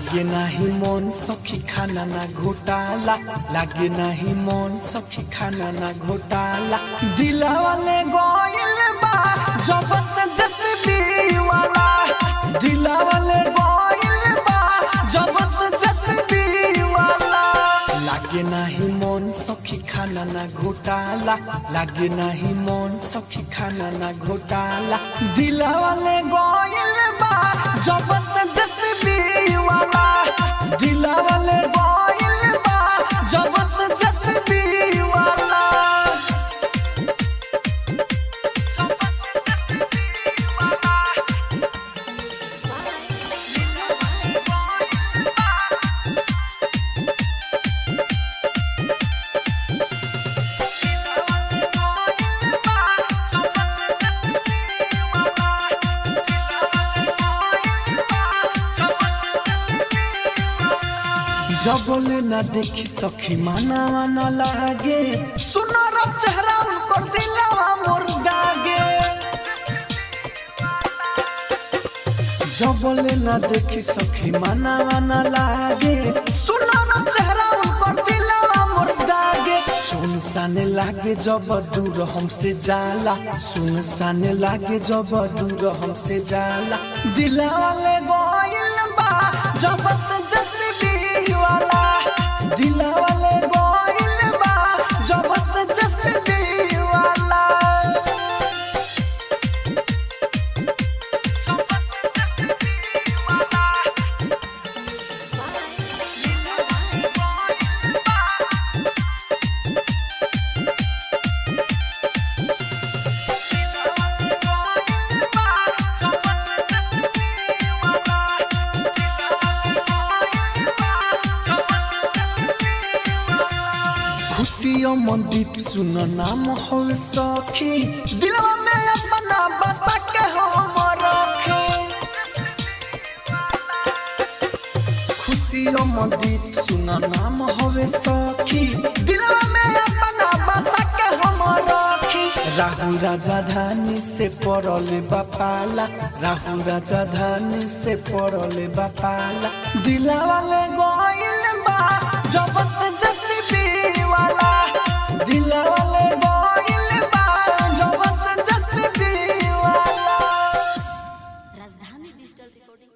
लागे नाही मन सखी खाना ना घोटाला, लागे नाही मन सखी खाना ना घोटाला। दिलावा ले गोइल बा जब से जसबी वाला, दिलावा ले गोइल बा जब से जसबी वाला। लागे नाही मन सखी खाना ना घोटाला, लागे नाही मन सखी खाना ना घोटाला। दिलावा ले गोइल बा जब से जसबी वाला, दिलावा ले गोइल बा जब से जसबी वाला। जबले ना देखी सखी माना ना लागे, सुनर चेहरा उनकर दिलवा मोर दागे। जबले ना देखी सखी माना ना लागे, सुनर चेहरा उनकर दिलवा मोर दागे। सुनसान लागे जब दूर हमसे जाला, सुनसान लागे जब दूर हमसे जाला। दिलवा ले गोइल बा जब से जसबी वाला, दिलवा ले गोइल बा जब से जसबी वाला। खुशियों मनदीप सुन नाम हो सखी, दिलवा में अपना बसा के हम रखे। खुशियों मनदीप सुन नाम हो सखी, दिलवा में अपना बसा के हम रखी। राहुल राजा धानी से पड़ल बापाला, राहुल राजा धानी से पड़ल बापाला। दिलवा ले गोइल बा जब से जसबी वाला, दिलवा ले गोइल बा जब से जसबी वाला। Rajdhani digital recording.